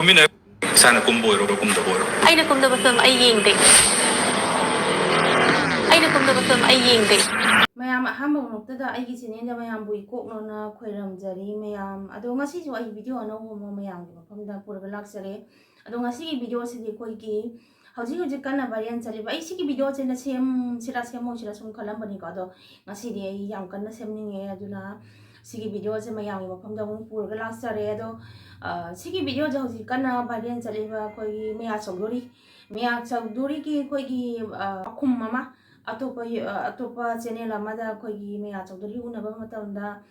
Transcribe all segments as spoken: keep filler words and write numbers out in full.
ꯀꯨꯝꯃꯤꯟꯅ ꯏꯁꯥꯅ ꯀꯨꯝꯕ ꯑꯣꯏꯔꯣ ꯀꯨꯝꯗꯕ ꯑꯣꯏꯔꯣ꯫ ꯑꯩꯅ ꯀꯨꯝꯗꯕ ꯐꯤꯂꯝ ꯑꯩ ꯌꯦꯡꯗꯦ꯫ ꯑꯩꯅ ꯀꯨꯝꯗꯕ ꯐꯤꯂꯝ ꯑꯩ ꯌꯦꯡꯗꯦ꯫ ꯃꯌꯥꯝ ꯑꯍꯥꯟꯕ ꯃꯛꯇꯗ ꯑꯩꯒꯤ ꯆꯦꯅꯦꯜꯗ ꯃꯌꯥꯝꯕꯨ ꯏꯀꯣꯛꯅꯅ ꯈꯣꯏꯔꯝꯖꯔꯤ ꯃꯌꯥꯝ꯫ ꯑꯗꯣ ꯉꯁꯤꯁꯨ ꯑꯩ ꯚꯤꯗꯤꯑꯣ ꯑꯅꯧꯕ ꯑꯃ ꯃꯌꯥꯝꯒꯤ ꯃꯐꯝꯗ ꯄꯨꯔꯒ ꯂꯥꯛꯆꯔꯦ꯫ ꯑꯗꯣ ꯉꯁꯤꯒꯤ ꯚꯤꯗꯤꯑꯣꯁꯤꯗꯤ ꯑꯩꯈꯣꯏꯒꯤ ꯍꯧꯖꯤꯛ ꯍꯧꯖꯤꯛ ꯀꯟꯅ ꯚꯥꯏꯔꯦꯜ ꯆꯠꯂꯤꯕ, ꯑꯩ ꯁꯤꯒꯤ ꯚꯤꯗꯤꯑꯣꯁꯤꯅ ꯁꯦꯝꯁꯤꯔꯥ ꯁꯦꯝꯃꯣꯏꯁꯤꯔꯥ ꯁꯨꯝ ꯈꯜꯂꯝꯕꯅꯤꯀꯣ꯫ ꯑꯗꯣ ꯉꯁꯤꯗꯤ ꯑꯩ ꯌꯥꯝ ꯀꯟꯅ ꯁꯦꯝꯅꯤꯡꯉꯦ, ꯑꯗꯨꯅ ꯁꯤꯒꯤ ꯚꯤꯗꯤꯑꯣꯁꯦ ꯃꯌꯥꯝꯒꯤ ꯃꯐꯝꯗ ꯑꯃꯨꯛ ꯄꯨꯔꯒ ꯂꯥꯛꯆꯔꯦ꯫ ꯑꯗꯣ, ꯑ, ꯁꯤꯒꯤ ꯚꯤꯗꯤꯑꯣꯁꯦ ꯍꯧꯖꯤꯛ ꯀꯟꯅ ꯚꯥꯏꯔꯦꯜ ꯆꯠꯂꯤꯕ ꯑꯩꯈꯣꯏꯒꯤ ꯃꯌꯥ ꯆꯧꯗꯣꯔꯤ, ꯃꯌꯥ ꯆꯧꯗꯣꯔꯤꯒꯤ ꯑꯩꯈꯣꯏꯒꯤ, ꯑ, ꯄꯥꯎꯈꯨꯝ ꯑꯃ ꯑꯇꯣꯞꯄ, ꯑ, ꯑꯇꯣꯞꯄ ꯆꯦꯅꯦꯜ ꯑꯃꯗ ꯑꯩꯈꯣꯏꯒꯤ ꯃꯌꯥ ꯆꯧꯗꯣꯔꯤ ꯎꯅꯕ ꯃꯇꯝꯗ,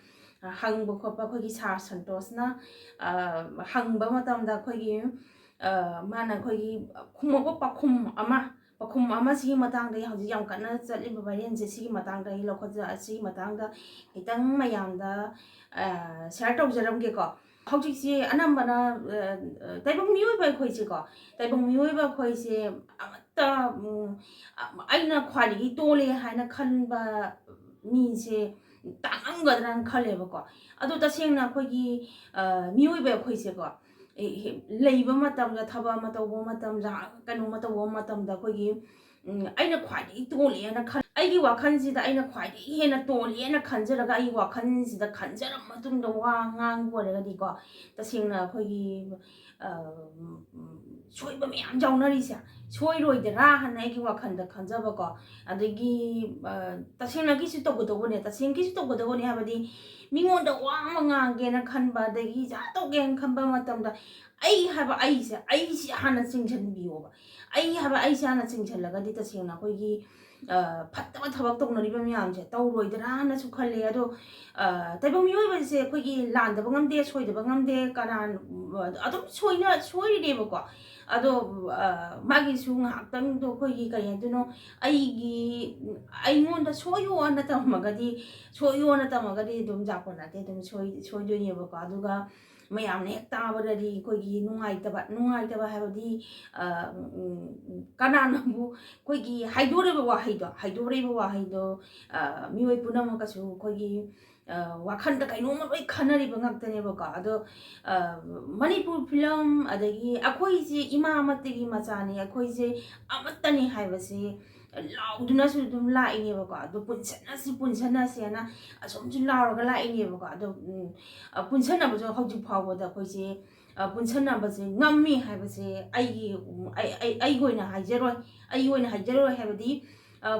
ꯑ, ꯍꯪꯕ ꯈꯣꯠꯄ ꯑꯩꯈꯣꯏꯒꯤ ꯁꯥꯔ ꯁꯟꯇꯣꯁꯅ, ꯑ, ꯍꯪꯕ ꯃꯇꯝꯗ ꯑꯩꯈꯣꯏꯒꯤ, ꯑ, ꯃꯥꯅ ꯑꯩꯈꯣꯏꯒꯤ ꯈꯨꯝꯃꯛꯄ ꯄꯥꯎꯈꯨꯝ ꯑꯃ, ꯄꯥꯎꯈꯨꯝ ꯑꯃ ꯁꯤꯒꯤ ꯃꯇꯥꯡꯗ, ꯍꯧꯖꯤꯛ ꯌꯥꯝ ꯀꯟꯅ ꯆꯠꯂꯤꯕ ꯚꯥꯏꯔꯦꯜꯁꯦ, ꯁꯤꯒꯤ ꯃꯇꯥꯡꯗ ꯑꯩ ꯂꯧꯈꯠꯆ-, ꯁꯤꯒꯤ ꯃꯇꯥꯡꯗ ꯈꯤꯇꯪ ꯃꯌꯥꯝꯗ, ꯑ, ꯁꯤꯌꯔ ꯇꯧꯖꯔꯝꯒꯦꯀꯣ꯫ ꯍꯧꯖꯤꯛꯁꯦ ꯑꯅꯝꯕꯅ, ꯑ, ꯑ, ꯇꯥꯏꯕꯪ ꯃꯤꯑꯣꯏꯕ ꯑꯩꯈꯣꯏꯁꯦꯀꯣ, ꯇꯥꯏꯕꯪ ꯃꯤꯑꯣꯏꯕ ꯑꯩꯈꯣꯏꯁꯦ ꯑꯃꯠꯇ, ꯎꯝ, ꯑ, ꯑꯩꯅ ꯈ꯭ꯋꯥꯏꯗꯒꯤ ꯇꯣꯜꯂꯦ ꯍꯥꯏꯅ ꯈꯟꯕ ꯃꯤꯁꯦ ꯇꯥꯡꯉꯝꯒꯗ꯭ꯔꯅ ꯈꯜꯂꯦꯕꯀꯣ꯫ ꯑꯗꯣ ꯇꯁꯦꯡꯅ ꯑꯩꯈꯣꯏꯒꯤ, ꯑ, ꯃꯤꯑꯣꯏꯕ ꯑꯩꯈꯣꯏꯁꯦꯀꯣ, ꯑꯦ, ꯍꯦ-, ꯂꯩꯕ ꯃꯇꯝꯗ, ꯊꯕꯛ ꯑꯃ ꯇꯧꯕ ꯃꯇꯝꯗ, ꯀꯩꯅꯣꯝꯃ ꯇꯧꯕ ꯃꯇꯝꯗ ꯑꯩꯈꯣꯏꯒꯤ, ꯎꯝ, ꯑꯩꯅ ꯈ꯭ꯋꯥꯏꯗꯒꯤ ꯇꯣꯜꯂꯦꯅ ꯈꯟ-, ꯑꯩꯒꯤ ꯋꯥꯈꯜꯁꯤꯗ ꯑꯩꯅ ꯈ꯭ꯋꯥꯏꯗꯒꯤ ꯍꯦꯟꯅ ꯇꯣꯜꯂꯦꯅ ꯈꯟꯖꯔꯒ ꯑꯩꯒꯤ ꯋꯥꯈꯜꯁꯤꯗ ꯈꯟꯖꯔ ꯃꯇꯨꯡꯗ ꯋꯥ ꯉꯥꯡꯕ ꯑꯣꯏꯔꯒꯗꯤꯀꯣ, ꯇꯁꯦꯡꯅ ꯑꯩꯈꯣꯏꯒꯤ, ꯑ, ꯎꯝ, ꯎꯝ, ꯁꯣꯏꯕ ꯃꯌꯥꯝ ꯌꯥꯎꯅꯔꯤꯁꯦ ꯁꯣꯏꯔꯣꯏꯗꯔꯥ ꯍꯥꯏꯅ ꯑꯩꯒꯤ ꯋꯥꯈꯜꯗ ꯈꯟꯖꯕꯀꯣ꯫ ꯑꯗꯒꯤ, ꯑ, ꯇꯁꯦꯡꯅꯒꯤꯁꯨ ꯇꯧꯒꯗꯧꯕꯅꯦ, ꯇꯁꯦꯡꯒꯤꯁꯨ ꯇꯧꯒꯗꯧꯕꯅꯦ ꯍꯥꯏꯕꯗꯤ ꯃꯤꯉꯣꯟꯗ ꯋꯥ ꯑꯃ ꯉꯥꯡꯒꯦꯅ ꯈꯟꯕ, ꯑꯗꯒꯤ ꯖꯥ ꯇꯧꯒꯦꯅ ꯈꯟꯕ ꯃꯇꯝꯗ ꯑꯩ ꯍꯥꯏꯕ ꯑꯩꯁꯦ, ꯑꯩꯁꯦ ꯍꯥꯟꯅ ꯆꯤꯡꯁꯤꯟꯕꯤꯌꯣꯕ꯫ ꯑꯩ ꯍꯥꯏꯕ ꯑꯩꯁꯦ ꯍꯥꯟꯅ ꯆꯤꯡꯁꯤꯜꯂꯒꯗꯤ ꯇꯁꯦꯡꯅ ꯑꯩꯈꯣꯏꯒꯤ, ꯑ, ꯐꯠꯇꯕ ꯊꯕꯛ ꯇꯧꯅꯔꯤꯕ ꯃꯌꯥꯝꯁꯦ ꯇꯧꯔꯣꯏꯗ꯭ꯔꯥꯅꯁꯨ ꯈꯜꯂꯦ꯫ ꯑꯗꯣ, ꯑ, ꯇꯥꯏꯕꯪ ꯃꯤꯑꯣꯏꯕꯁꯦ ꯑꯩꯈꯣꯏꯒꯤ ꯂꯥꯟꯗꯕ ꯉꯝꯗꯦ, ꯁꯣꯏꯗꯕ ꯉꯝꯗꯦ, ꯀꯅꯥ, ꯑꯗꯨꯝ ꯁꯣꯏꯅ-, ꯁꯣꯏꯔꯤꯅꯦꯕꯀꯣ꯫ ꯑꯗꯣ, ꯑ, ꯃꯥꯒꯤꯁꯨ ꯉꯥꯏꯍꯥꯛꯇꯪꯗꯣ ꯑꯩꯈꯣꯏꯒꯤ ꯀꯔꯤ ꯍꯥꯏꯗꯣꯏꯅꯣ, ꯑꯩꯒꯤ, ꯑꯩꯉꯣꯟꯗ ꯁꯣꯏꯌꯣꯅ ꯇꯝꯃꯒꯗꯤ, ꯁꯣꯏꯌꯣꯅ ꯇꯝꯃꯒꯗꯤ ꯑꯗꯨꯝ ꯖꯥꯄꯣꯟ ꯅꯠꯇꯦ, ꯑꯗꯨꯝ ꯁꯣꯏ-, ꯁꯣꯏꯗꯣꯏꯅꯦꯕꯀꯣ꯫ ꯑꯗꯨꯒ ꯃꯌꯥꯝꯅ ꯍꯦꯛ ꯇꯥꯕꯗꯗꯤ ꯑꯩꯈꯣꯏꯒꯤ ꯅꯨꯡꯉꯥꯏꯇꯕ, ꯅꯨꯡꯉꯥꯏꯇꯕ ꯍꯥꯏꯕꯗꯤ, ꯑ, ꯎꯝ, ꯎꯝ, ꯀꯅꯥꯅꯕꯨ ꯑꯩꯈꯣꯏꯒꯤ ꯍꯥꯏꯗꯣꯔꯤꯕ ꯋꯥꯍꯩꯗꯣ, ꯍꯥꯏꯗꯣꯔꯤꯕ ꯋꯥꯍꯩꯗꯣ, ꯑ, ꯃꯤꯑꯣꯏ ꯄꯨꯝꯅꯃꯛꯀꯁꯨ ꯑꯩꯈꯣꯏꯒꯤ, ꯋꯥꯈꯜꯗ ꯀꯩꯅꯣꯝꯃ ꯂꯣꯏ ꯈꯟꯅꯔꯤꯕ ꯉꯥꯛꯇꯅꯦꯕꯀꯣ꯫ ꯑꯗꯣ ꯃꯅꯤꯄꯨꯔ ꯐꯤꯂꯝ, ꯑꯗꯒꯤ ꯑꯩꯈꯣꯏꯁꯦ ꯏꯃꯥ ꯑꯃꯠꯇꯒꯤ ꯃꯆꯥꯅꯤ, ꯑꯩꯈꯣꯏꯁꯦ ꯑꯃꯠꯇꯅꯤ ꯍꯥꯏꯕꯁꯤ ꯂꯥꯎꯗꯨꯅꯁꯨ ꯑꯗꯨꯝ ꯂꯥꯛꯏꯅꯦꯕꯀꯣ꯫ ꯑꯗꯣ ꯄꯨꯟꯁꯟꯅꯁꯤ, ꯄꯨꯟꯁꯟꯅꯁꯤ ꯍꯥꯏꯅ ꯑꯁꯨꯝꯁꯨ ꯂꯥꯎꯔꯒ ꯂꯥꯛꯏꯅꯦꯕꯀꯣ꯫ ꯑꯗꯣ ꯄꯨꯟꯁꯟꯅꯕꯁꯨ ꯍꯧꯖꯤꯛ ꯐꯥꯎꯕꯗ ꯑꯩꯈꯣꯏꯁꯦ ꯄꯨꯟꯁꯟꯅꯕꯁꯦ ꯉꯝꯃꯤ ꯍꯥꯏꯕꯁꯦ ꯑꯩꯒꯤ, ꯑꯩ, ꯑꯩ, ꯑꯩꯒꯤ ꯑꯣꯏꯅ ꯍꯥꯏꯖꯔꯣꯏ꯫ ꯑꯩꯒꯤ ꯑꯣꯏꯅ ꯍꯥꯏꯖꯔꯣꯏ ꯍꯥꯏꯕꯗꯤ,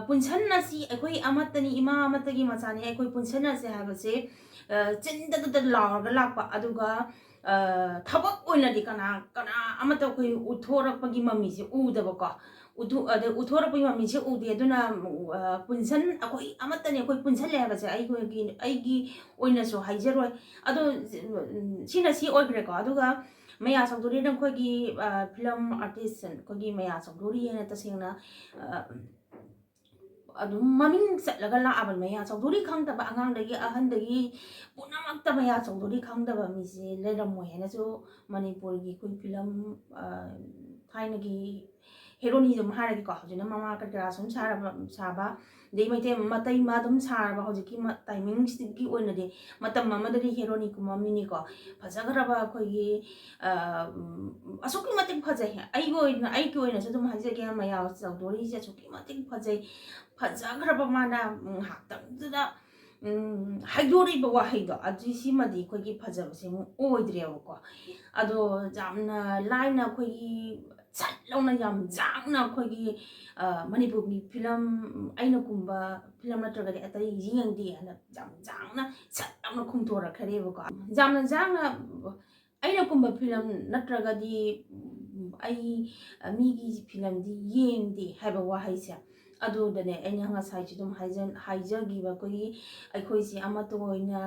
ꯄꯨꯟꯁꯟꯅꯁꯤ, ꯑꯩꯈꯣꯏ ꯑꯃꯠꯇꯅꯤ, ꯏꯃꯥ ꯑꯃꯠꯇꯒꯤ ꯃꯆꯥꯅꯤ, ꯑꯩꯈꯣꯏ ꯄꯨꯟꯁꯟꯅꯁꯤ ꯍꯥꯏꯕꯁꯦ ꯆꯤꯟꯗꯗꯨꯗ ꯂꯥꯎꯔꯒ ꯂꯥꯛꯄ꯫ ꯑꯗꯨꯒ ꯊꯕꯛ ꯑꯣꯏꯅꯗꯤ ꯀꯅꯥ, ꯀꯅꯥ ꯑꯃꯠꯇ ꯑꯩꯈꯣꯏ ꯎꯠꯊꯣꯔꯛꯄꯒꯤ ꯃꯃꯤꯁꯦ ꯎꯗꯕꯀꯣ꯫ ꯎꯠꯊꯣ-, ꯑꯗ ꯎꯠꯊꯣꯔꯛꯄꯒꯤ ꯃꯃꯤꯁꯦ ꯎꯗꯦ꯫ ꯑꯗꯨꯅ ꯄꯨꯟꯁꯟ, ꯑꯩꯈꯣꯏ ꯑꯃꯠꯇꯅꯤ, ꯑꯩꯈꯣꯏ ꯄꯨꯟꯁꯜꯂꯦ ꯍꯥꯏꯕꯁꯦ ꯑꯩꯈꯣꯏꯒꯤ, ꯑꯩꯒꯤ ꯑꯣꯏꯅꯁꯨ ꯍꯥꯏꯖꯔꯣꯏ꯫ ꯑꯗꯣ ꯁꯤꯅ ꯁꯤ ꯑꯣꯏꯈ꯭ꯔꯦꯀꯣ꯫ ꯑꯗꯨꯒ ꯃꯌꯥ ꯆꯧꯙꯨꯔꯤꯅ ꯑꯩꯈꯣꯏꯒꯤ ꯐꯤꯂꯝ ꯑꯥꯔꯇꯤꯁ, ꯑꯩꯈꯣꯏꯒꯤ ꯃꯌꯥ ꯆꯧꯙꯨꯔꯤ ꯍꯥꯏꯅ ꯇꯁꯦꯡꯅ ꯑꯗꯨꯝ ꯃꯃꯤꯡ ꯆꯠꯂꯒ ꯂꯥꯛꯑꯕꯅꯤ꯫ ꯃꯌꯥ ꯆꯧꯙꯨꯔꯤ ꯈꯪꯗꯕ, ꯑꯉꯥꯡꯗꯒꯤ ꯑꯍꯟꯗꯒꯤ ꯄꯨꯝꯅꯃꯛꯇ ꯃꯌꯥ ꯆꯧꯙꯨꯔꯤ ꯈꯪꯗꯕ ꯃꯤꯁꯦ ꯂꯩꯔꯝꯃꯣꯏ ꯍꯥꯏꯅꯁꯨ ꯃꯅꯤꯄꯨꯔꯒꯤ ꯑꯩꯈꯣꯏ ꯐꯤꯂꯝ ꯊꯥꯏꯅꯒꯤ ꯍꯦꯔꯣꯅꯤ ꯑꯗꯨꯝ ꯍꯥꯏꯔꯒꯦꯀꯣ꯫ ꯍꯧꯖꯤꯛꯅ ꯃꯃꯥ ꯀꯔꯤ ꯀꯔꯥ ꯁꯨꯝ ꯁꯥꯔꯕ, ꯁꯥꯕ, ꯑꯗꯩ ꯃꯩꯇꯩ ꯃꯇꯩ ꯃ ꯑꯗꯨꯝ ꯁꯥꯔꯕ ꯍꯧꯖꯤꯛꯀꯤ ꯃ-, ꯇꯥꯏꯃꯤꯡꯁꯤꯒꯤ ꯑꯣꯏꯅꯗꯤ ꯃꯇꯝ ꯑꯃꯗꯗꯤ ꯍꯦꯔꯣꯅꯤ ꯀꯨꯝꯃꯝꯃꯤꯅꯤꯀꯣ꯫ ꯐꯖꯈ꯭ꯔꯕ ꯑꯩꯈꯣꯏꯒꯤ, ꯑ, ꯎꯝ, ꯑꯁꯨꯛꯀꯤ ꯃꯇꯤꯛ ꯐꯖꯩ꯫ ꯑꯩꯒꯤ ꯑꯣꯏꯅ, ꯑꯩꯒꯤ ꯑꯣꯏꯅꯁꯨ ꯑꯗꯨꯝ ꯍꯥꯏꯖꯒꯦ, ꯃꯌꯥ ꯆꯧꯙꯨꯔꯤꯁꯦ ꯑꯁꯨꯛꯀꯤ ꯃꯇꯤꯛ ꯐꯖꯩ꯫ ꯐꯖꯈ꯭ꯔꯕ ꯃꯥꯅ, ꯎꯝ, ꯉꯥꯏꯍꯥꯛꯇꯪꯗꯨꯗ, ꯎꯝ, ꯍꯥꯏꯗꯣꯔꯛꯏꯕ ꯋꯥꯍꯩꯗꯣ, ꯑꯗꯨ ꯁꯤꯃꯗꯤ ꯑꯩꯈꯣꯏꯒꯤ ꯐꯖꯕꯁꯦ ꯑꯃꯨꯛ ꯑꯣꯏꯗ꯭ꯔꯦꯕꯀꯣ꯫ ꯑꯗꯣ ꯌꯥꯝꯅ ꯂꯥꯏꯅ ꯑꯩꯈꯣꯏꯒꯤ ꯁꯠ ꯂꯥꯎꯅ ꯌꯥꯝ ꯌꯥꯡꯅ ꯑꯩꯈꯣꯏꯒꯤ, ꯑ, ꯃꯅꯤꯄꯨꯔꯒꯤ ꯐꯤꯂꯝ, ꯑꯩꯅ ꯀꯨꯝꯕ ꯐꯤꯂꯝ ꯅꯠꯇ꯭ꯔꯒꯗꯤ ꯑꯇꯩ ꯌꯦꯡꯗꯦ ꯍꯥꯏꯅ ꯌꯥꯝ ꯌꯥꯡꯅ ꯁꯠ ꯂꯥꯎꯅ ꯈꯨꯝꯊꯣꯔꯛꯈ꯭ꯔꯦꯕꯀꯣ꯫ ꯌꯥꯝꯅ ꯌꯥꯡꯅ, ꯑꯩꯅ ꯀꯨꯝꯕ ꯐꯤꯂꯝ ꯅꯠꯇ꯭ꯔꯒꯗꯤ, ꯎꯝ, ꯑꯩ, ꯑ, ꯃꯤꯒꯤ ꯐꯤꯂꯝꯗꯤ ꯌꯦꯡꯗꯦ ꯍꯥꯏꯕ ꯋꯥꯍꯩꯁꯦ, ꯑꯗꯨꯗꯅꯦ ꯑꯩꯅ ꯉꯁꯥꯏꯁꯨ ꯑꯗꯨꯝ ꯍꯥꯏꯖ-, ꯍꯥꯏꯖꯈꯤꯕ ꯑꯩꯈꯣꯏꯒꯤ, ꯑꯩꯈꯣꯏꯁꯦ ꯑꯃꯠꯇ ꯑꯣꯏꯅ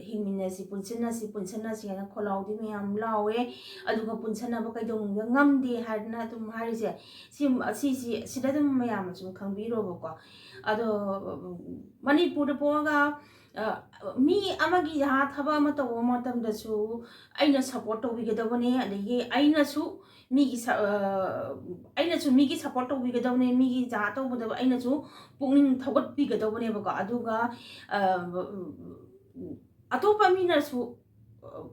ꯍꯤꯡꯃꯤꯟꯅꯁꯤ, ꯄꯨꯟꯁꯤꯟꯅꯁꯤ, ꯄꯨꯟꯁꯤꯟꯅꯁꯤ ꯍꯥꯏꯅ ꯈꯣꯜꯂꯥꯎꯗꯤ ꯃꯌꯥꯝ ꯂꯥꯎꯋꯦ꯫ ꯑꯗꯨꯒ ꯄꯨꯟꯁꯟꯅꯕ ꯀꯩꯗꯧꯅꯨꯡꯗ ꯉꯝꯗꯦ ꯍꯥꯏꯗꯅ ꯑꯗꯨꯝ ꯍꯥꯏꯔꯤꯁꯦ, ꯁꯤ, ꯑꯁꯤꯁꯤ, ꯁꯤꯗ ꯑꯗꯨꯝ ꯃꯌꯥꯝꯅ ꯁꯨꯝ ꯈꯪꯕꯤꯔꯣꯕꯀꯣ꯫ ꯑꯗꯣ, ꯎꯝ, ꯃꯅꯤꯄꯨꯔꯗ ꯄꯣꯛꯑꯒ, ꯑ, ꯃꯤ ꯑꯃꯒꯤ ꯖꯍꯥ ꯊꯕꯛ ꯑꯃ ꯇꯧꯕ ꯃꯇꯝꯗꯁꯨ ꯑꯩꯅ ꯁꯞꯄꯣꯔꯠ ꯇꯧꯕꯤꯒꯗꯕꯅꯦ, ꯑꯗꯒꯤ ꯑꯩꯅꯁꯨ ꯃꯤꯒꯤ ꯁ-, ꯑ, ꯑꯩꯅꯁꯨ ꯃꯤꯒꯤ ꯁꯞꯄꯣꯔꯠ ꯇꯧꯕꯤꯒꯗꯕꯅꯦ, ꯃꯤꯒꯤ ꯖꯍꯥ ꯇꯧꯕꯗ ꯑꯩꯅꯁꯨ ꯄꯨꯛꯅꯤꯡ ꯊꯧꯒꯠꯄꯤꯒꯗꯧꯕꯅꯦꯕꯀꯣ꯫ ꯑꯗꯨꯒ, ꯑ, ꯑꯇꯣꯞꯄ ꯃꯤꯅꯁꯨ,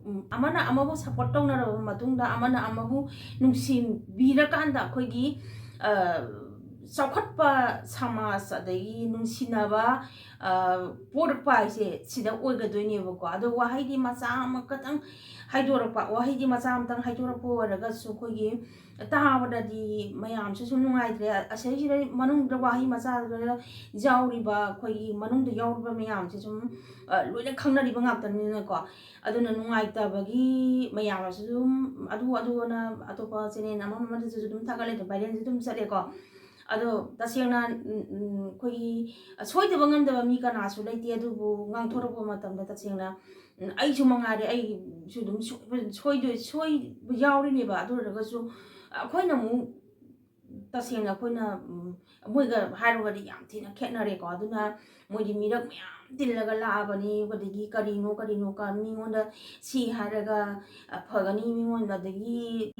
ꯎꯝ, ꯑꯃꯅ ꯑꯃꯕꯨ ꯁꯞꯄꯣꯔꯠ ꯇꯧꯅꯔꯕ ꯃꯇꯨꯡꯗ, ꯑꯃꯅ ꯑꯃꯕꯨ ꯅꯨꯡꯁꯤꯕꯤꯔꯀꯥꯟꯗ, ꯑꯩꯈꯣꯏꯒꯤ, ꯑ, ꯆꯥꯎꯈꯠꯄ ꯁꯃꯥꯖ, ꯑꯗꯒꯤ ꯅꯨꯡꯁꯤꯅꯕ, ꯑ, ꯄꯣꯔꯛꯄ ꯍꯥꯏꯁꯦ ꯁꯤꯗ ꯑꯣꯏꯒꯗꯣꯏꯅꯦꯕꯀꯣ꯫ ꯑꯗꯣ ꯋꯥꯍꯩꯗꯤ ꯃꯆꯥ ꯑꯃꯈꯛꯇꯪ ꯍꯥꯏꯗꯣꯔꯛꯄ, ꯋꯥꯍꯩꯗꯤ ꯃꯆꯥ ꯑꯃꯇꯪ ꯍꯥꯏꯗꯣꯔꯛꯄ ꯑꯣꯏꯔꯒꯁꯨ, ꯑꯩꯈꯣꯏꯒꯤ ꯇꯥꯕꯗꯗꯤ ꯃꯌꯥꯝꯁꯨ ꯁꯨꯝ ꯅꯨꯡꯉꯥꯏꯇ꯭ꯔꯦ꯫ ꯑꯁꯤꯁꯤꯗ ꯃꯅꯨꯡꯗ ꯋꯥꯍꯩ ꯃꯆꯥꯗꯨꯗ ꯌꯥꯎꯔꯤꯕ, ꯑꯩꯈꯣꯏꯒꯤ ꯃꯅꯨꯡꯗ ꯌꯥꯎꯔꯤꯕ ꯃꯌꯥꯝꯁꯦ ꯁꯨꯝ, ꯑ, ꯂꯣꯏꯅ ꯈꯪꯅꯔꯤꯕ ꯉꯥꯛꯇꯅꯤꯅꯀꯣ꯫ ꯑꯗꯨꯅ ꯅꯨꯡꯉꯥꯏꯇꯕꯒꯤ ꯃꯌꯥꯝꯅꯁꯨ ꯑꯗꯨꯝ ꯑꯗꯨ ꯑꯗꯨ ꯑꯅ ꯑꯇꯣꯞꯄ ꯆꯦꯅꯦꯜ ꯑꯃ ꯑꯃꯗꯁꯨ ꯑꯗꯨꯝ ꯊꯥꯒꯠꯂꯦ, ꯑꯗꯨꯝ ꯚꯥꯏꯔꯦꯜꯁꯨ ꯑꯗꯨꯝ ꯆꯠꯂꯦꯀꯣ꯫ ꯑꯗꯣ ꯇꯁꯦꯡꯅ, ꯎꯝ, ꯎꯝ, ꯑꯩꯈꯣꯏꯒꯤ ꯁꯣꯏꯗꯕ ꯉꯝꯗꯕ ꯃꯤ ꯀꯅꯥꯁꯨ ꯂꯩꯇꯦ, ꯑꯗꯨꯕꯨ ꯉꯥꯡꯊꯣꯔꯛꯄ ꯃꯇꯝꯗ ꯇꯁꯦꯡꯅ, ꯎꯝ, ꯑꯩꯁꯨ ꯃꯉꯥꯏꯔꯦ, ꯑꯩꯁꯨ ꯑꯗꯨꯝ ꯁꯣꯏꯕ, ꯁꯣꯏꯗꯣꯏ-, ꯁꯣꯏꯕ ꯌꯥꯎꯔꯤꯅꯦꯕ꯫ ꯑꯗꯨ ꯑꯣꯏꯔꯒꯁꯨ ꯑꯩꯈꯣꯏꯅ ꯑꯃꯨꯛ ꯇꯁꯦꯡꯅ ꯑꯩꯈꯣꯏꯅ, ꯎꯝ, ꯃꯣꯏꯒ ꯍꯥꯏꯔꯨꯔꯗꯤ ꯌꯥꯝ ꯊꯤꯅ ꯈꯦꯠꯅꯔꯦꯀꯣ꯫ ꯑꯗꯨꯅ ꯃꯣꯏꯗꯤ ꯃꯤꯔꯛ ꯃꯌꯥꯝ ꯇꯤꯜꯂꯒ ꯂꯥꯛꯑꯕꯅꯤ, ꯑꯗꯒꯤ ꯀꯔꯤꯅꯣ ꯀꯔꯤꯅꯣ ꯀ-, ꯃꯤꯉꯣꯟꯗ ꯁꯤ ꯍꯥꯏꯔꯒ, ꯑ, ꯐꯒꯅꯤ, ꯃꯤꯉꯣꯟꯗ, ꯑꯗꯒꯤ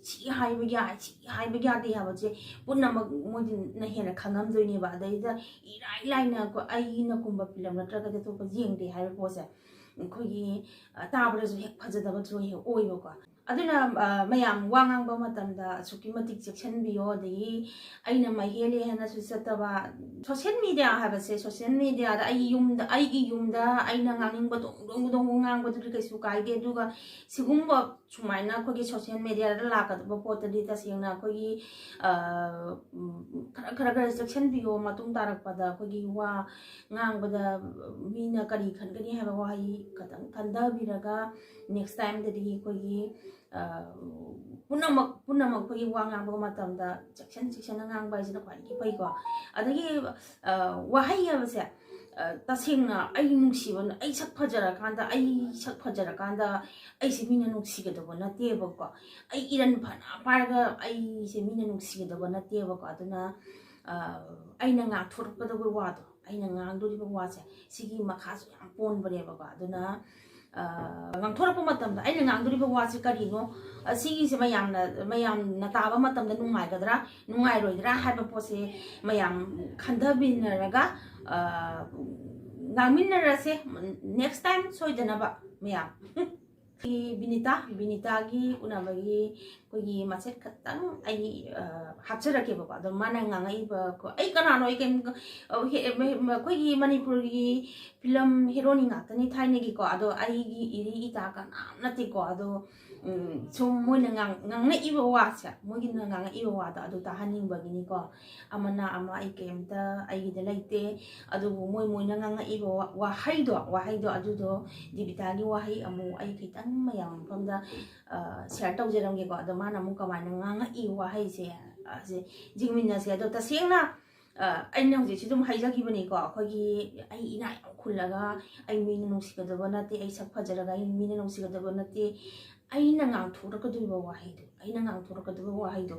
ꯁꯤ ꯍꯥꯏꯕ ꯌꯥꯏ, ꯁꯤ ꯍꯥꯏꯕ ꯌꯥꯗꯦ ꯍꯥꯏꯕꯁꯦ ꯄꯨꯝꯅꯃꯛ ꯃꯣꯏꯅ ꯍꯦꯟꯅ ꯈꯪꯉꯝꯗꯣꯏꯅꯦꯕ꯫ ꯑꯗꯩꯗ ꯏꯔꯥꯏ ꯂꯥꯏꯅ ꯑꯩꯈꯣꯏ ꯑꯩꯅꯀꯨꯝꯕ ꯐꯤꯂꯝ ꯅꯠꯇ꯭ꯔꯒꯗꯤ ꯑꯇꯣꯞꯄ ꯌꯦꯡꯗꯦ ꯍꯥꯏꯕ ꯄꯣꯠꯁꯦ ꯑꯩꯈꯣꯏꯒꯤ, ꯑ, ꯇꯥꯕꯗꯁꯨ ꯍꯦꯛ ꯐꯖꯗꯕꯁꯨ ꯍꯦꯛ ꯑꯣꯏꯕꯀꯣ꯫ ꯑꯗꯨꯅ, ꯑ, ꯃꯌꯥꯝ ꯋꯥ ꯉꯥꯡꯕ ꯃꯇꯝꯗ ꯑꯁꯨꯛꯀꯤ ꯃꯇꯤꯛ ꯆꯦꯛꯁꯤꯟꯕꯤꯌꯣ꯫ ꯑꯗꯒꯤ ꯑꯩꯅ ꯃꯍꯦꯜꯂꯦ ꯍꯥꯏꯅꯁꯨ ꯆꯠꯇꯕ꯫ ꯁꯣꯁꯦꯜ ꯃꯤꯗꯤꯌꯥ ꯍꯥꯏꯕꯁꯦ, ꯁꯣꯁꯦꯜ ꯃꯤꯗꯤꯌꯥꯗ ꯑꯩꯒꯤ ꯌꯨꯝꯗ, ꯑꯩꯒꯤ ꯌꯨꯝꯗ ꯑꯩꯅ ꯉꯥꯡꯅꯤꯡꯕ ꯗꯣꯡ ꯗꯣꯡ ꯗꯣꯡ ꯉꯥꯡꯕꯗꯨꯗꯤ ꯀꯩꯁꯨ ꯀꯥꯏꯗꯦ꯫ ꯑꯗꯨꯒ ꯁꯤꯒꯨꯝꯕ ꯁꯨꯃꯥꯏꯅ ꯑꯩꯈꯣꯏꯒꯤ ꯁꯣꯁꯦꯜ ꯃꯤꯗꯤꯌꯥꯗ ꯂꯥꯛꯀꯗꯕ ꯄꯣꯠꯇꯗꯤ ꯇꯁꯦꯡꯅ ꯑꯩꯈꯣꯏꯒꯤ, ꯑ, ꯎꯝ, ꯈꯔ, ꯈꯔ, ꯈꯔ ꯆꯦꯛꯁꯤꯟꯕꯤꯌꯣ꯫ ꯃꯇꯨꯡ ꯇꯥꯔꯛꯄꯗ ꯑꯩꯈꯣꯏꯒꯤ ꯋꯥ ꯉꯥꯡꯕꯗ ꯃꯤꯅ ꯀꯔꯤ ꯈꯟꯒꯅꯤ ꯍꯥꯏꯕ ꯋꯥꯍꯩ ꯈꯇꯪ ꯈꯟꯊꯕꯤꯔꯒ, ꯅꯦꯛꯁ ꯇꯥꯏꯝꯗꯗꯤ ꯑꯩꯈꯣꯏꯒꯤ, ꯑ, ꯄꯨꯝꯅꯃꯛ, ꯄꯨꯝꯅꯃꯛ ꯑꯩꯈꯣꯏꯒꯤ ꯋꯥ ꯉꯥꯡꯕ ꯃꯇꯝꯗ ꯆꯦꯛꯁꯤꯟ ꯆꯦꯛꯁꯤꯟꯅ ꯉꯥꯡꯕ ꯍꯥꯏꯁꯤꯅ ꯈ꯭ꯋꯥꯏꯗꯒꯤ ꯐꯩꯀꯣ꯫ ꯑꯗꯒꯤ, ꯑ, ꯋꯥꯍꯩ ꯍꯥꯏꯕꯁꯦ, ꯑ, ꯇꯁꯦꯡꯅ ꯑꯩ ꯅꯨꯡꯁꯤꯕ, ꯑꯩ ꯁꯛ ꯐꯖꯔꯀꯥꯟꯗ, ꯑꯩ ꯁꯛ ꯐꯖꯔꯀꯥꯟꯗ ꯑꯩꯁꯦ ꯃꯤꯅ ꯅꯨꯡꯁꯤꯒꯗꯕ ꯅꯠꯇꯦꯕꯀꯣ꯫ ꯑꯩ ꯏꯔꯟ ꯐꯅ ꯄꯥꯏꯔꯒ ꯑꯩꯁꯦ ꯃꯤꯅ ꯅꯨꯡꯁꯤꯒꯗꯕ ꯅꯠꯇꯦꯕꯀꯣ꯫ ꯑꯗꯨꯅ, ꯑ, ꯑꯩꯅ ꯉꯥꯡꯊꯣꯔꯛꯀꯗꯕ ꯋꯥꯗꯣ, ꯑꯩꯅ ꯉꯥꯡꯗꯣꯔꯤꯕ ꯋꯥꯁꯦ, ꯁꯤꯒꯤ ꯃꯈꯥꯁꯨ ꯌꯥꯝ ꯄꯣꯟꯕꯅꯦꯕꯀꯣ꯫ ꯑꯗꯨꯅ, ꯑ, ꯉꯥꯡꯊꯣꯔꯛꯄ ꯃꯇꯝꯗ ꯑꯩꯅ ꯉꯥꯡꯗꯣꯔꯤꯕ ꯋꯥꯁꯦ ꯀꯔꯤꯅꯣ, ꯑ, ꯁꯤꯒꯤꯁꯦ ꯃꯌꯥꯝꯅ, ꯃꯌꯥꯝꯅ ꯇꯥꯕ ꯃꯇꯝꯗ ꯅꯨꯡꯉꯥꯏꯒꯗ꯭ꯔꯥ, ꯅꯨꯡꯉꯥꯏꯔꯣꯏꯗ꯭ꯔꯥ ꯍꯥꯏꯕ ꯄꯣꯠꯁꯦ ꯃꯌꯥꯝ ꯈꯟꯊꯃꯤꯟꯅꯔꯒ, ꯑ, ꯉꯥꯡꯃꯤꯟꯅꯔꯁꯦ next time ꯁꯣꯏꯗꯅꯕ, ꯃꯌꯥꯝ꯫ ꯕꯤꯅꯤꯇꯥ, ꯕꯤꯅꯤꯇꯥꯒꯤ ꯎꯅꯕꯒꯤ ꯑꯩꯈꯣꯏꯒꯤ ꯃꯆꯦꯠ ꯈꯛꯇꯪ ꯑꯩ, ꯑ, ꯍꯥꯞꯆꯔꯛꯀꯦꯕꯀꯣ꯫ ꯑꯗꯣ ꯃꯥꯅ ꯉꯥꯡꯉꯛꯏꯕ ꯀꯣ, ꯑꯩ ꯀꯅꯥꯅꯣ, ꯑꯩ ꯀꯩꯝ, ꯑ, ꯍꯦ-, ꯑꯩꯈꯣꯏꯒꯤ ꯃꯅꯤꯄꯨꯔꯒꯤ ꯐꯤꯂꯝ ꯍꯦꯔꯣꯅꯤ ꯉꯥꯛꯇꯅꯤ ꯊꯥꯏꯅꯒꯤꯀꯣ꯫ ꯑꯗꯣ ꯑꯩꯒꯤ ꯏꯔꯤ ꯏꯇꯥ ꯀꯅꯥꯝ ꯅꯠꯇꯦꯀꯣ꯫ ꯑꯗꯣ, ꯎꯝ, ꯁꯨꯝ ꯃꯣꯏꯅ ꯉꯥꯡ-, ꯉꯥꯡꯉꯛꯏꯕ ꯋꯥꯁꯦ, ꯃꯣꯏꯒꯤꯅ ꯉꯥꯡꯉꯛꯏꯕ ꯋꯥꯗꯣ ꯑꯗꯨ ꯇꯥꯍꯟꯅꯤꯡꯕꯒꯤꯅꯤꯀꯣ꯫ ꯑꯃꯅ ꯑꯃ, ꯑꯩ ꯀꯩꯝꯇ ꯑꯩꯒꯤꯗ ꯂꯩꯇꯦ꯫ ꯑꯗꯨꯕꯨ ꯃꯣꯏ ꯃꯣꯏꯅ ꯉꯥꯡꯉꯛꯏꯕ ꯋꯥ-, ꯋꯥꯍꯩꯗꯣ, ꯋꯥꯍꯩꯗꯣ ꯑꯗꯨꯗꯣ ꯗꯤꯕꯤꯇꯥꯒꯤ ꯋꯥꯍꯩ ꯑꯃꯨꯛ ꯑꯩ ꯈꯤꯇꯪ ꯃꯌꯥꯝ ꯃꯐꯝꯗ, ꯑ, share ꯇꯧꯖꯔꯝꯒꯦꯀꯣ꯫ ꯑꯗꯣ ꯃꯥꯅ ꯑꯃꯨꯛ ꯀꯃꯥꯏꯅ ꯉꯥꯡꯉꯛꯏ ꯋꯥꯍꯩꯁꯦ, ꯑ, ꯁꯦ ꯌꯦꯡꯃꯤꯟꯅꯁꯦ꯫ ꯑꯗꯣ ꯇꯁꯦꯡꯅ, ꯑ, ꯑꯩꯅ ꯍꯧꯖꯤꯛꯁꯨ ꯑꯗꯨꯝ ꯍꯥꯏꯖꯈꯤꯕꯅꯤꯀꯣ, ꯑꯩꯈꯣꯏꯒꯤ ꯑꯩ ꯏꯅꯥ ꯌꯥꯝ ꯈꯨꯜꯂꯒ ꯑꯩ ꯃꯤꯅ ꯅꯨꯡꯁꯤꯒꯗꯕ ꯅꯠꯇꯦ, ꯑꯩ ꯁꯛ ꯐꯖꯔꯒ ꯑꯩ ꯃꯤꯅ ꯅꯨꯡꯁꯤꯒꯗꯕ ꯅꯠꯇꯦ, ꯑꯩꯅ ꯉꯥꯡꯊꯣꯔꯛꯀꯗꯣꯔꯤꯕ ꯋꯥꯍꯩꯗꯣ, ꯑꯩꯅ ꯉꯥꯡꯊꯣꯔꯛꯀꯗꯕ ꯋꯥꯍꯩꯗꯣ,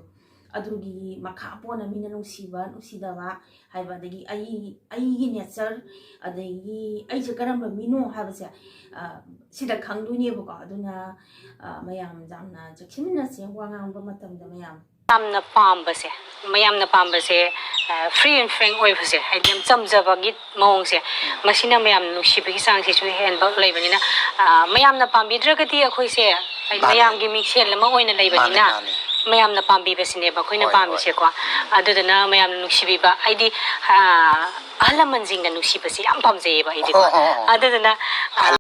ꯑꯗꯨꯒꯤ ꯃꯈꯥ ꯄꯣꯟꯅ ꯃꯤꯅ ꯅꯨꯡꯁꯤꯕ, ꯅꯨꯡꯁꯤꯗꯕ ꯍꯥꯏꯕ, ꯑꯗꯒꯤ ꯑꯩ, ꯑꯩꯒꯤ nature, ꯑꯗꯒꯤ ꯑꯩꯁꯦ ꯀꯔꯝꯕ ꯃꯤꯅꯣ ꯍꯥꯏꯕꯁꯦ, ꯑ, ꯁꯤꯗ ꯈꯪꯗꯣꯏꯅꯦꯕꯀꯣ꯫ ꯑꯗꯨꯅ, ꯑ, ꯃꯌꯥꯝ ꯌꯥꯝꯅ ꯆꯦꯛꯁꯤꯟꯃꯤꯟꯅꯁꯦ ꯋꯥ ꯉꯥꯡꯕ ꯃꯇꯝꯗ ꯃꯌꯥꯝ꯫ ꯃꯌꯥꯝꯅ ꯄꯥꯝꯕꯁꯦ, ꯃꯌꯥꯝꯅ ꯄꯥꯝꯕꯁꯦ, ꯑ, free and frank ꯑꯣꯏꯕꯁꯦ, ꯍꯥꯏꯗꯤ ꯌꯥꯝ ꯆꯝꯖꯕꯒꯤ ꯃꯑꯣꯡꯁꯦ, ꯃꯁꯤꯅ ꯃꯌꯥꯝꯅ ꯅꯨꯡꯁꯤꯕꯒꯤ ꯆꯥꯡꯁꯤꯁꯨ ꯍꯦꯟꯕ ꯂꯩꯕꯅꯤꯅ, ꯑ, ꯃꯌꯥꯝꯅ ꯄꯥꯝꯕꯤꯗ꯭ꯔꯒꯗꯤ ꯑꯩꯈꯣꯏꯁꯦ, ꯍꯥꯏꯗꯤ ꯃꯥꯅꯦ꯫ ꯃꯌꯥꯝꯒꯤ ꯃꯤꯡꯁꯦꯜ ꯑꯃ ꯑꯣꯏꯅ ꯂꯩꯕꯅꯤꯅ, ꯃꯥꯅꯦ, ꯃꯥꯅꯦ꯫ ꯃꯌꯥꯝꯅ ꯄꯥꯝꯕꯤꯕꯁꯤꯅꯦꯕ ꯑꯩꯈꯣꯏꯅ ꯍꯣꯏ, ꯍꯣꯏ꯫ ꯄꯥꯝꯃꯤꯁꯦꯀꯣ꯫ ꯑꯗꯨꯗꯨꯅ ꯃꯌꯥꯝꯅ ꯅꯨꯡꯁꯤꯕꯤꯕ, ꯍꯥꯏꯗꯤ, ꯑ, ꯑꯍꯜ ꯂꯃꯟꯁꯤꯡꯅ ꯅꯨꯡꯁꯤꯕꯁꯤ ꯌꯥꯝ ꯄꯥꯝꯖꯩꯌꯦꯕ ꯑꯩꯗꯤꯀꯣ꯫ ꯑꯣ, ꯑꯣ, ꯑꯣ꯫ ꯑꯗꯨꯗꯨꯅ, ꯑ,